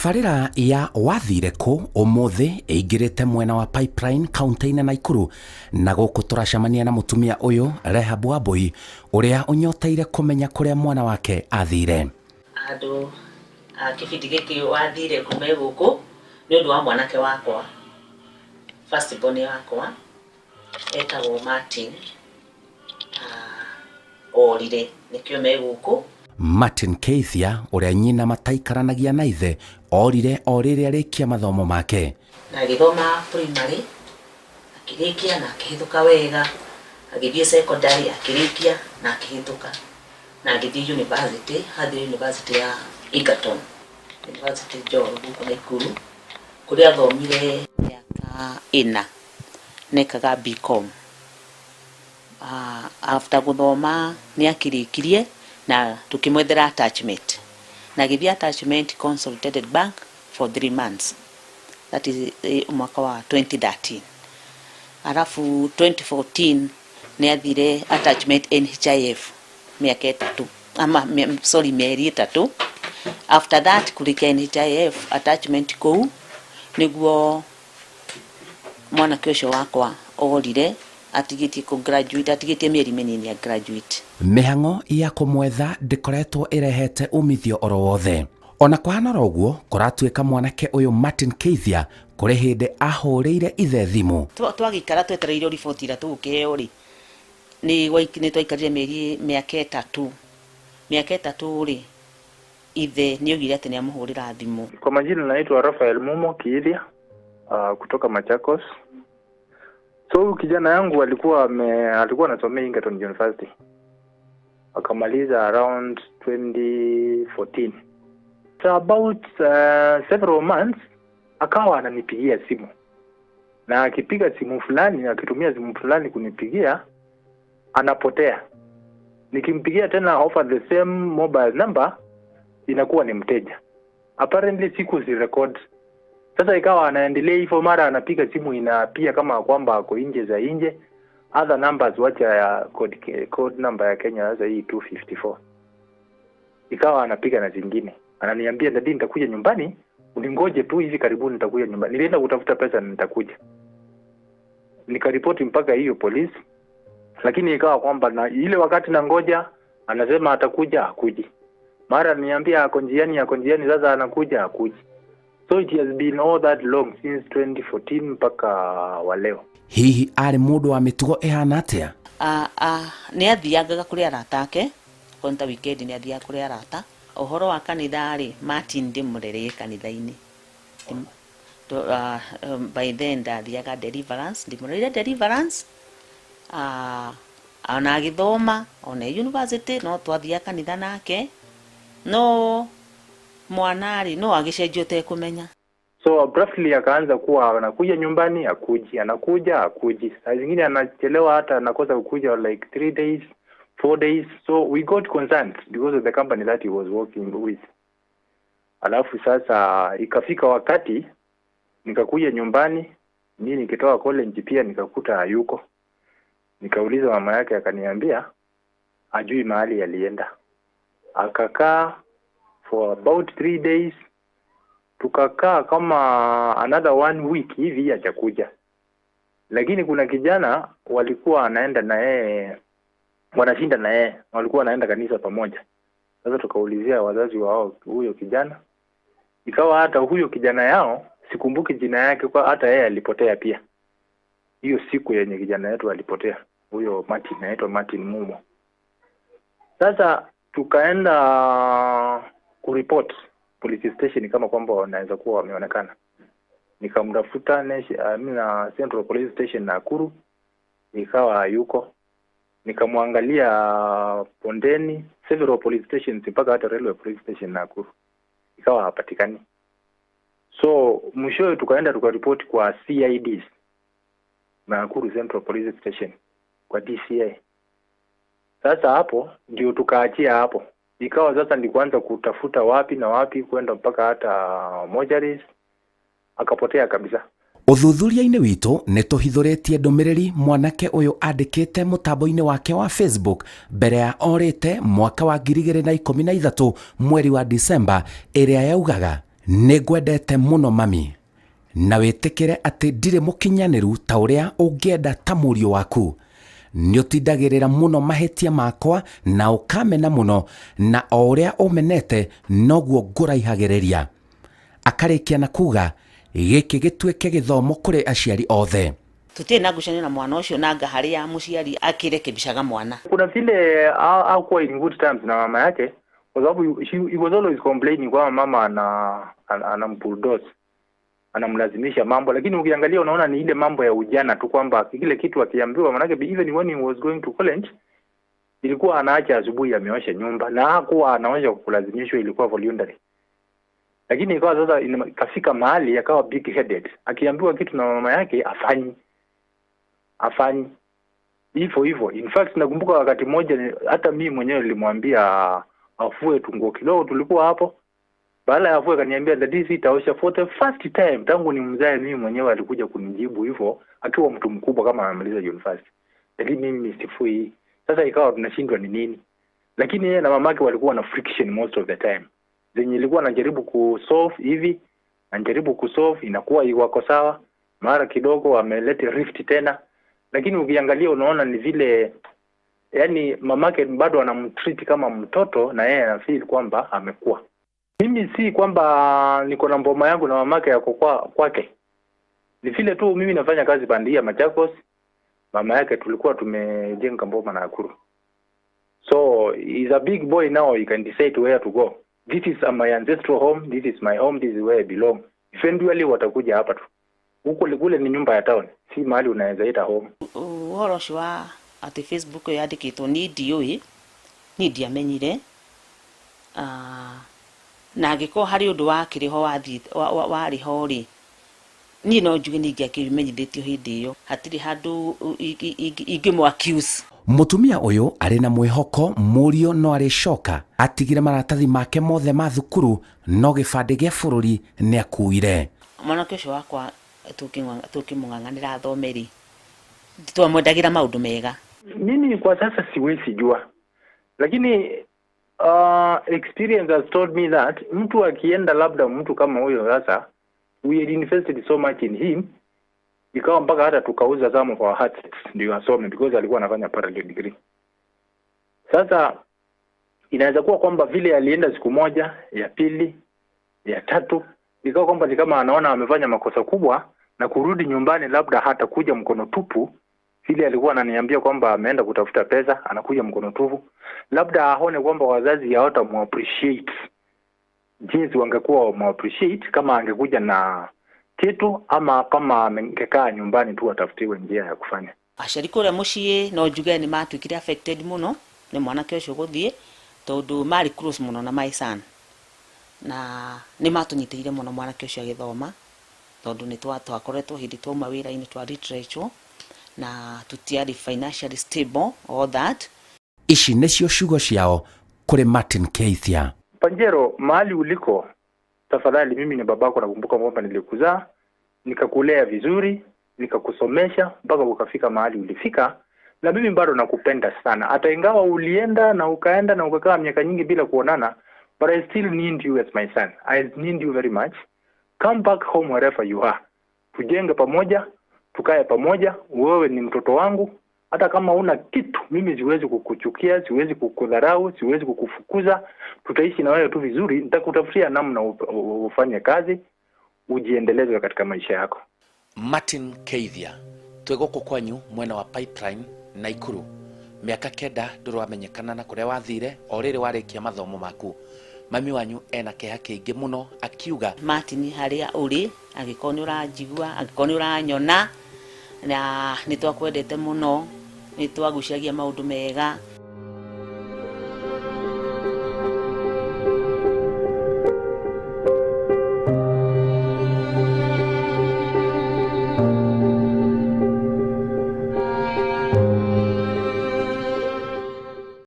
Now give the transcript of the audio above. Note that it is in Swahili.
Tabarĩra ya wathire kũ ũmũthĩ ĩingĩrĩte mwena wa Pipeline kaunti-inĩ Naikuru, na gũkũ tũracemania na mũtumia ũyũ Rehab Wambui ũrĩa ũnyoteire kũmenya kũrĩa mwana wake athire. Andũ a kĩbindi gĩkĩ wathire kũ me gũkũ nĩ ũndũ wa mwanake wakwa, first born wakwa etagwo Martin, orire nĩkĩo me gũkũ. Martin Keithia ũrĩa nyina mataikaranagia na ithe orire o rĩrĩa arĩkia mathomo make. Na agĩthoma primary akĩrĩkia na akĩhĩtũka wega, agĩthiĩ secondary akĩrĩkia na akĩhĩtũka, na agĩthiĩ university, athiĩ university ya Egerton University Njoro gũkũ Naikuru, kũrĩa athomire mĩaka 4 nekaga BCom. After gũthoma nĩ akĩrĩkirie na tũkĩmwethera attachment, na agĩthiĩ attachment Consolidated Bank for 3 months, that is mwaka wa 2013. Alafu 2014 nĩ athire attachment NHIF mĩaka 3, ama sorry, mĩeri 3. After that kũrĩkia NHIF attachment kũu nĩguo mwanake ũcio wakwa orire, atigĩtie kũ graduate, atigĩtie mĩeri mĩnini ya graduate. Mĩhang'o ya kũmwetha ndĩkoretwo ĩrehete umithio oro wothe. Ona kũhana oro ũguo, kũratuĩka mwanake ũyũ Martin Keithia kũrĩ hĩndĩ ahũrĩire ithe thimũ. Twagĩikara twetereire riboti ĩrĩa tũgũkĩheo rĩ, nĩ twaikarire mĩeri mĩaka 3. Mĩaka 3 rĩ, ithe nĩ oigire atĩ nĩ amũhũrĩra thimũ. Kwa majina naitwa Rafael Mumo Kiithia, kutoka Machakos. So huyu kijana yangu alikuwa anasomea Egerton University. Akamaliza around 2014. So about several months akawa ananipigia simu. Na akipiga simu fulani, akitumia simu fulani kunipigia, anapotea. Nikimpigia tena over the same mobile number, inakuwa ni mteja. Apparently siku si record. Sasa ikawa anaendelea hivyo, mara anapiga simu inapia kama kwamba ako nje za nje. Other numbers, wacha ya code number ya Kenya sasa hii 254. Ikawa anapiga na zingine. Ananiambia, "Daddy, nitakuja nyumbani, uningoje tu, hivi karibuni nitakuja nyumbani. Nilienda kutafuta pesa na nitakuja." Nikaripoti mpaka hiyo polisi, lakini ikawa kwamba na ile wakati nangoja anasema atakuja, hakuji. Mara niambia ako njiani, ako njiani, sasa anakuja, hakuji. So it has been all that long since 2014 mpaka wa leo. Hihi arĩ mũndũ wa mĩtugo ĩhana atĩa? Nĩ athiangaga kũrĩ arata ake, kwanta weekend nĩ athiaga kũrĩ arata. Ũhoro wa kanitha rĩ, Martin ndĩmũrereire kanitha-inĩ. By then ndathiaga deliverance, ndĩmũrereire deliverance. Ona agĩthoma, ona e university no twathiaga kanitha nake, no mwana rĩ no agĩcenjio ũtekũmenya. So abruptly akaanza kuwa anakuja nyumbani, hakuji, anakuja, hakuji. Saa zingine anachelewa hata anakosa kukuja like 3 days, 4 days. So we got concerned because of the company that he was working with. Alafu sasa ikafika wakati nikakuja nyumbani, mimi nikitoka college pia nikakuta hayuko. Nikauliza mama yake, akaniambia hajui mahali alienda. Akakaa for about 3 days, tukakaa kama another 1 week hivi hajakuja. Lakini kuna kijana walikuwa wanaenda na yeye, wanashinda na yeye, walikuwa wanaenda kanisa pamoja. Sasa tukaulizia wazazi wao huyo kijana, ikawa hata huyo kijana yao sikumbuki jina yake, kwa hata yeye alipotea pia. Hiyo siku yenye kijana yetu alipotea, huyo Martin, anaitwa Martin Mumo. Sasa tukaenda kureport police station kama kwamba wanaweza kuwa wameonekana. Nikamtafuta na Central Police Station Nakuru, ikawa hayuko. Nikamwangalia Bondeni, several police stations mpaka hata Railway Police Station Nakuru, ikawa hapatikani. So mwishowe tukaenda tukaripoti kwa CIDs Nakuru Central Police Station, kwa DCI. Sasa hapo ndio tukaachia hapo. Ikawa sasa ni kuanza kutafuta wapi na wapi, kwenda mpaka hata mojaris, akapotea kabisa. Ũthuthuria-inĩ witũ nĩ tũhithũrĩtie ndũmĩrĩri mwanake ũyũ andĩkĩte mũtambo-inĩ wake wa Facebook mbere ya orĩte mwaka wa 2013 mweri wa Disemba, ĩrĩa yaugaga Nĩ ngwendete mũno mami, na wĩtĩkĩre atĩ ndirĩ mũkinyanĩru ta ũrĩa ũngĩenda ta mũriũ waku. Nĩ ũtindagĩrĩra mũno mahĩtia makwa na ũkamena mũno, na o ũrĩa ũmenete noguo ngũraihagĩrĩria. Akarĩkia na kuga gĩkĩ gĩtuĩke gĩthomo kũrĩ aciari othe. Tũtirĩ na ngucanio na mwana ũcio, na anga harĩa mũciari akĩrekebishaga mwana. Kuna vile hakuwa in good terms na mama yake, kwa sababu he was always complaining kwamba mama anambulldoze, anamlazimisha mambo, lakini ukiangalia unaona ni ile mambo ya ujana tu, kwamba kile kitu akiambiwa, manake even when he was going to college ilikuwa anaacha asubuhi ameosha nyumba, na hakuwa anaosha kulazimishwa, ilikuwa voluntary. Lakini ikawa sasa ikafika mahali akawa big headed, akiambiwa kitu na mama yake afanyi hivyo hivyo. In fact nakumbuka wakati mmoja hata mimi mwenyewe nilimwambia afue tunguo kidogo, tulikuwa hapo, baada ya afue akaniambia that sitaosha for the first time tangu nimzae mimi mwenyewe. Alikuja kunijibu hivyo akiwa mtu mkubwa kama amemaliza university, lakini mimi sifui. Sasa ikawa tunashindwa ni nini, lakini yeye na mamake walikuwa na friction most of the time, zenye ilikuwa anajaribu kusolve hivi, anajaribu kusolve, inakuwa wako sawa, mara kidogo ameleta rift tena. Lakini ukiangalia unaona ni vile yani mamake bado anamtreat kama mtoto na yeye anafeel kwamba amekuwa. Mimi si kwamba niko na mboma yangu na mamake yako kwake, ni vile tu mimi nafanya kazi bandia Machakos, mama yake tulikuwa tumejenga mboma na Nakuru. So he's a big boy now, he can decide where to go. This is my ancestral home, this is my home, this is where I belong. Eventually watakuja hapa tu. Huko kule ni nyumba ya town, si mahali unaweza ita home. Ũhoro ũcio wa atĩ Facebook ĩyo yandĩkĩtwo niĩ ndiũĩ, niĩ ndiamenyire. Na angĩkorwo harĩ ũndũ wakĩrĩ ho warĩ ho rĩ, niĩ no njuge nĩ ingĩakĩmenyithĩtio hĩndĩ ĩyo. Hatirĩ handũ ingĩmũ accuse. Mũtumia ũyũ arĩ na mwĩhoko mũriũ no arĩcoka atigire maratathi make mothe ma thukuru, no gĩbandĩ gĩa bũrũri nĩ akuire. Mwanake ũcio wakwa tũkĩmũng'ang'anĩra athome rĩ, twamwendagĩra maũndũ mega. Mimi kwa sasa siwezi jua, lakini experience has told me that mtu akienda, labda mtu kama huyo sasa, we had invested so much in him, ikawa mpaka hata tukauza some of our assets ndio asome, because alikuwa anafanya parallel degree. Sasa inaweza kuwa kwamba vile alienda siku moja, ya pili, ya tatu, ikawa kwamba ni kama anaona amefanya makosa kubwa na kurudi nyumbani, labda hata kuja mkono tupu. Vile alikuwa ananiambia kwamba ameenda kutafuta pesa, anakuja mkono tupu, labda aone kwamba wazazi hawatamu-appreciate jinsi wangekuwa wamu-appreciate kama angekuja na kitu, ama kama angekaa nyumbani tu atafutiwe njia ya kufanya. Aciari kũrĩa mũciĩ no njuge nĩ matuĩkire affected mũno nĩ mwanake ũcio gũthiĩ, tondũ marĩ close mũno na my son, na nĩ matũnyitĩrĩire mũno mwanake ũcio agĩthoma, tondũ nĩ twakoretwo hĩndĩ twauma wĩra-inĩ twa literature na tũtiarĩ financially stable, all that. Ici nĩcio ciugo ciao kũrĩ Martin Keithia. Panjero, mahali uliko, tafadhali, mimi ni babako, nakumbuka kwamba nilikuzaa, nikakulea vizuri, nikakusomesha mpaka ukafika mahali ulifika, na mimi bado nakupenda sana, hata ingawa ulienda na ukaenda na ukakaa miaka nyingi bila kuonana, but I still need you as my son. I need you very much. Come back home wherever you are, tujenge pamoja, tukae pamoja. Wewe ni mtoto wangu, hata kama una kitu, mimi siwezi kukuchukia, siwezi kukudharau, siwezi kukufukuza. Tutaishi na wewe tu vizuri, nitakutafutia namna ufanye kazi, ujiendeleze katika maisha yako. Martin Keithia, twĩ gũkũ kwanyu mwena wa Pipeline Naikuru, mĩaka 9 ndũramenyekana na kũrĩa wathire o rĩrĩ warĩkia mathomo maku. Mami wanyu ena kĩeha kĩingĩ mũno akiuga. Martin, harĩa ũrĩ, angĩkorwo nĩ ũranjigua, angĩkorwo nĩ ũranyona, na nĩ twakwendete mũno, nĩ twagucagia maũndũ mega.